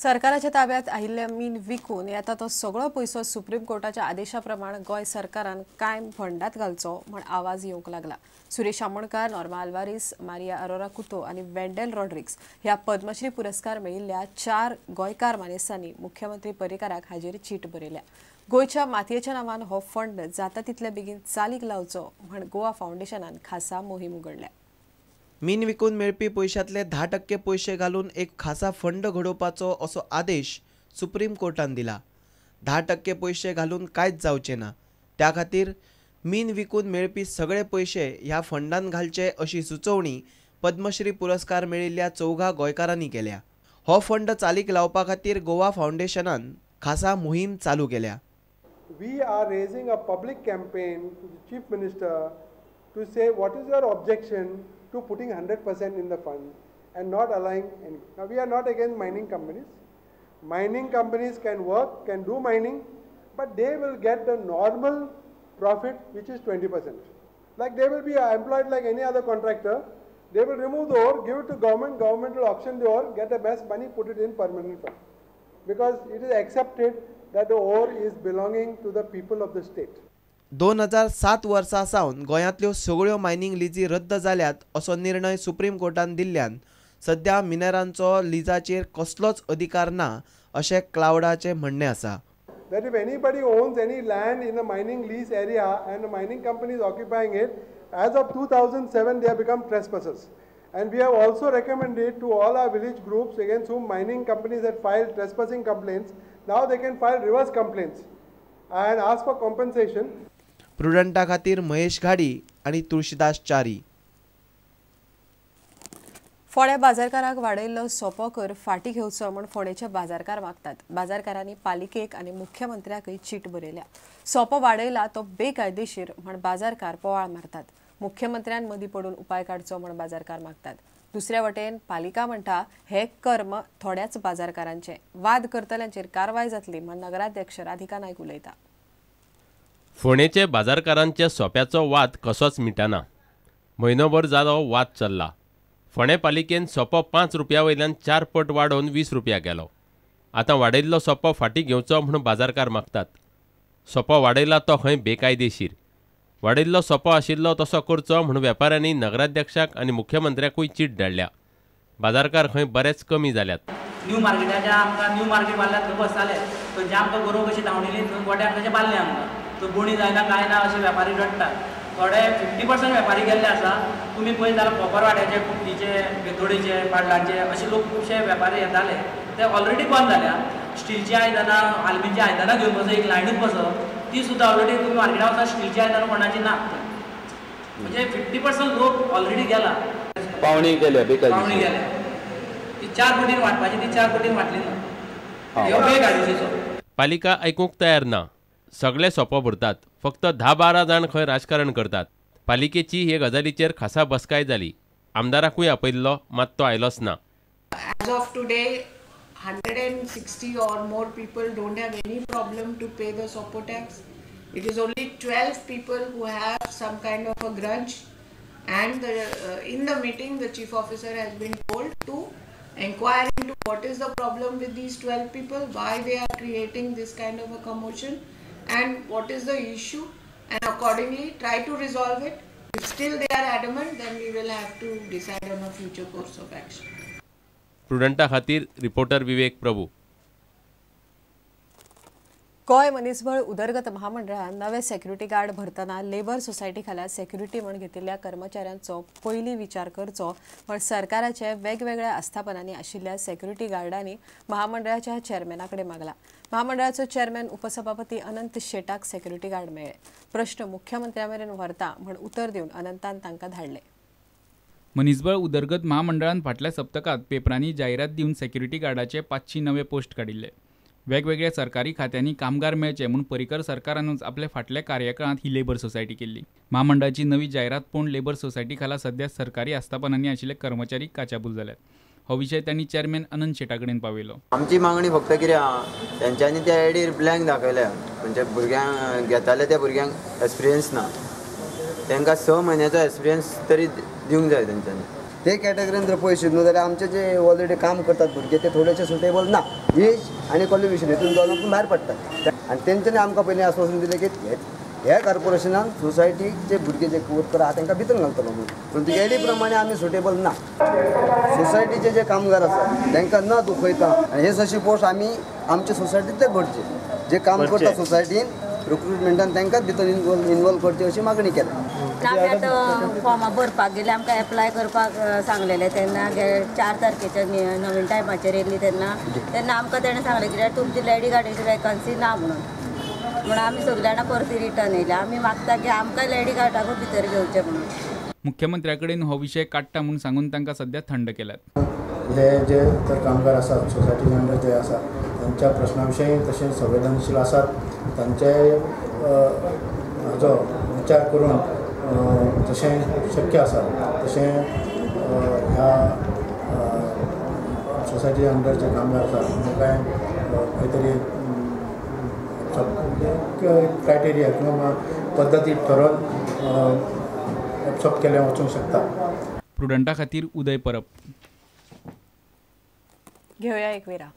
सरकाराच्या ताब्यात आयिल्ले मीन विकून येता तो सगळो पयसो सुप्रीम कोर्टाच्या आदेशा प्रमाण गोंय सरकारान कायम फंडात घालचो म्हण आवाज येवंक लागला. सुरेश आमोणकार, नॉर्मा आल्वारीस, मारिया अरोरा कुतो आनी वेंडेल रॉड्रिक्स ह्या पद्मश्री पुरस्कार मेळिल्ल्या 4 गोंयकार मानेस्तांनी मुख्यमंत्री पर्रीकाराक हाजेर चीट बरयल्या. गोंयच्या मातयेच्या नांवान हो फंड जाता तितले बेगीन चालीक लावचो म्हण गोवा फावंडेशनान खासा मोहीम उगडल्या. मीन विकून मेळपी पयशांतले 10% पयशे घालून एक खासा फंड घडोवपाचो असो आदेश सुप्रीम कोर्टान दिला. 10% पयशे घालून कांयच जावचें ना, त्या खातीर मीन विकून मेळपी सगळे पयशे ह्या फंडान घालचे अशी सुचोवणी पद्मश्री पुरस्कार मेळिल्ल्या 4 गोंयकारांनी केल्या. हो फंड चालीक लावपा खातीर गोवा फावंडेशनान खासा मोहीम चालू केल्या. We are raising a public campaign to the Chief Minister to say what is your objection to putting 100% in the fund and not allowing any. Now we are not against mining companies. Mining companies can work, can do mining, but they will get the normal profit, which is 20%. Like they will be employed like any other contractor. They will remove the ore, give it to government, government will auction the ore, get the best money, put it in permanent fund. Because it is accepted that the ore is belonging to the people of the state. 2007 वर्सा सावन गोंयांतल्यो सगळ्यो mining लिजी रद्द जाल्यात असो निर्णय supreme कोर्टान दिल्ल्यान सध्या मिनरांचो लिजाचेर कसलोच अधिकार ना अशें क्लावडाचें म्हणणें आसा. That if anybody owns any land in a mining lease area and a mining company is occupying it, as of 2007 they have become trespassers. And we have also recommended to all our village groups against whom mining companies had filed trespassing complaints, now they can file reverse complaints and ask for compensation. प्रुडंटा खातीर महेश घाडी आनी तुळशीदास च्यारी. फोंड्या बाजारकाराक वाडयल्लो सोपो कर फाटी घेवचो म्हूण फोंडेचे बाजारकार मागतात. बाजारकारांनी पालिकेक आनी मुख्यमंत्र्याकय चीट बरयल्या. सोपो वाडयला तो बेकायदेशीर म्हण बाजारकार पोवाळ मारतात. मुख्यमंत्र्यान मदीं पडून उपाय काडचो म्हण बाजारकार मागतात. दुसऱ्या वटेन पालिका म्हणटा हे कर्म थोड्याच बाजारकारांचे, वाद करतल्यांचेर कारवाय जातली म्हण नगराध्यक्ष राधिका नायक उलयता. फोंडेचे बाजारकारांच्या सोप्याचो वाद कसोच मिटाना. म्हयनोभर जालो वाद चल्ला. फोंडें पालिकेन सोपो 5 रुपया वयल्यान 4 पट वाडोवन 20 रुपया केलो. आतां वाडयल्लो सोपो फाटीं घेवचो म्हूण बाजारकार मागतात. सोपो वाडयला तो खंय बेकायदेशीर. वाडयल्लो सोपो आशिल्लो तसो करचो म्हूण वेपाऱ्यांनी नगराध्यक्षाक आनी मुख्यमंत्र्याकूय चीट धाडल्या. बाजारकार खंय बरेच कमी जाल्यात. न्यू मार्केटाच्या आमकां न्यू मार्केट बांदल्यात थंय बसताले, थंयचे आमकां गोरवां कशी धांवडिली थंय गोट्याक कशें बांदलें आमकां, थंय बोणी जायना कांय ना अशे वेपारी रडटात. थोडे 50% वेपारी गेल्ले आसा. तुमी पळयत जाल्यार कोपरवाड्याचे, कुपटीचे, बेतोडेचे, पाडलाचे अशे लोक खुबशे वेपारी येताले, ते ऑलरेडी बंद जाल्या. स्टिलची आयदनां, आलमिनची आयदनां घेवन बसो, एक लायनूच बसो, ती सुद्दां ऑलरेडी तुमी मार्केटा वचून स्टिलची आयदनां कोणाची ना. म्हणजे 50% लोक ऑलरेडी गेला. पावणी केल्या, पावणी गेल्या. ती 4 पटीन वांटपाची, ती 4 पटीन वांटली ना. ह्यो बेकायदेशीचो. पालिका आयकूंक तयार ना. सगळे सोपो भरतात, फक्त 10-12 जाण खंय राजकारण करतात. पालिकेची हे गजालीचेर खासा बसकाय जाली. आमदाराकूय आपयल्लो, मात तो आयलोच ना. As of today, 160 or more people don't have any problem to pay the sopo tax. It is only 12 people who have some kind of a grudge, and in the meeting the chief officer has been told to inquire into what is the problem with these 12 people, why they are creating this kind of a commotion, and what is the issue, and accordingly try to resolve it. If still they are adamant, then we will have to decide on a future course of action. प्रुडंटा खातीर reporter विवेक प्रभू. गोंय मनीसबळ उदरगत महामंडळान नवे security guard भरतना labour society खाला security म्हण घेतिल्ल्या कर्मचाऱ्यांचो पयलीं विचार करचो म्हण सरकाराचे वेगवेगळ्या आस्थापनांनी आशिल्ल्या सेक्युरिटी गार्डांनी महामंडळाच्या चेअरमॅना कडेन मागला. महामंडळाचो चेअरमॅन उपसभापती अनंत शेटाक सेक्युरिटी गार्ड मेळ्ळे. प्रश्न मुख्यमंत्र्या मेरेन व्हरता म्हण उतर दिवन अनंतान तांकां धाडले. मनीसबळ उदरगत महामंडळान फाटल्या सप्तकांत पेपरांनी जायरात दिवन सेक्युरिटी गार्डाचे 500 नवे पोस्ट काडिल्ले. वेगवेगळ्या सरकारी खात्यांनी कामगार मेळचे म्हूण पर्रीकर सरकारानूच आपल्या फाटल्या कार्यकाळांत ही लेबर सोसायटी केल्ली. महामंडळाची नवी जायरात पळोवन लेबर सोसायटी खाला सध्या सरकारी आस्थापनांनी आशिल्ले कर्मचारी काचाबूल जाल्यात. हो विशय तांणी चेअरमॅन अनंत शेटा कडेन पावयलो. आमची मागणी फक्त कितें आहा, तेंच्यांनी त्या एडीर ब्लँक दाखयल्या, म्हणजे भुरग्यांक घेताले त्या भुरग्यांक एक्सपिरियन्स ना, तांकां 6 म्हयन्याचो एक्सपिरियन्स तरी दिवंक जाय तेंच्यांनी. ते कॅटेगरीन जर पयशे न्हू जाल्यार आमचे जे ऑलरेडी काम करतात भुरगे ते थोडेशे सुटेबल ना, एज आनी क्वॉलिफिकेशन हितून दोन भायर पडटात. आनी तेंच्यांनी आमकां पयलीं आश्वासन दिलें की ह्या कॉर्पोरेशनान सोसायटीचे भुरगे जे वर्कर आहा तांकां भितर घालतलो म्हणून, पूण एडी प्रमाणे आमी सुटेबल ना. सोसायटीचे जे कामगार आसा तांकां न दुखयता आनी हे जशी पोस्ट आमी आमच्या सोसायटींतले भरचे, जे काम करता सोसायटीन रिक्रुटमेंटान तांकांच भितर इनवॉल्व करचे अशी मागणी केल्या. आमी आतां फॉर्मां भरपाक गेले, आमकां एप्लाय करपाक सांगलेलें तेन्ना 4 तारखेच्या नवीन टायमाचेर येयल्ली तेन्ना तेन्ना आमकां तेणें सांगलें कित्याक तुमची लेडी गार्डाची वेकन्सी ना म्हणून, म्हणून आमी सगळे जाणां परती रिटर्न येयले. आमी मागता की आमकां लेडी गार्डाकूच भितर घेवचें म्हणून. मुख्यमंत्र्या कडेन हो विशय काडटा म्हूण सांगून तांकां सध्या थंड केल्यात. हे जे तर कामगार आसात सोसायटी अंडर जे आसा तांच्या प्रश्ना विशयी तशें संवेदनशील आसात, तांचे हाजो विचार करून जशें शक्य आसा तशें ह्या सोसायटी अंडर जे कामगार आसात तांकां खंय तरी क्रायटेरिया किंवा पद्दती ठरोवन एब्सॉर्ब केलें वचूंक शकता. प्रुडंटा खातीर उदय परब. घेवया एक विराम.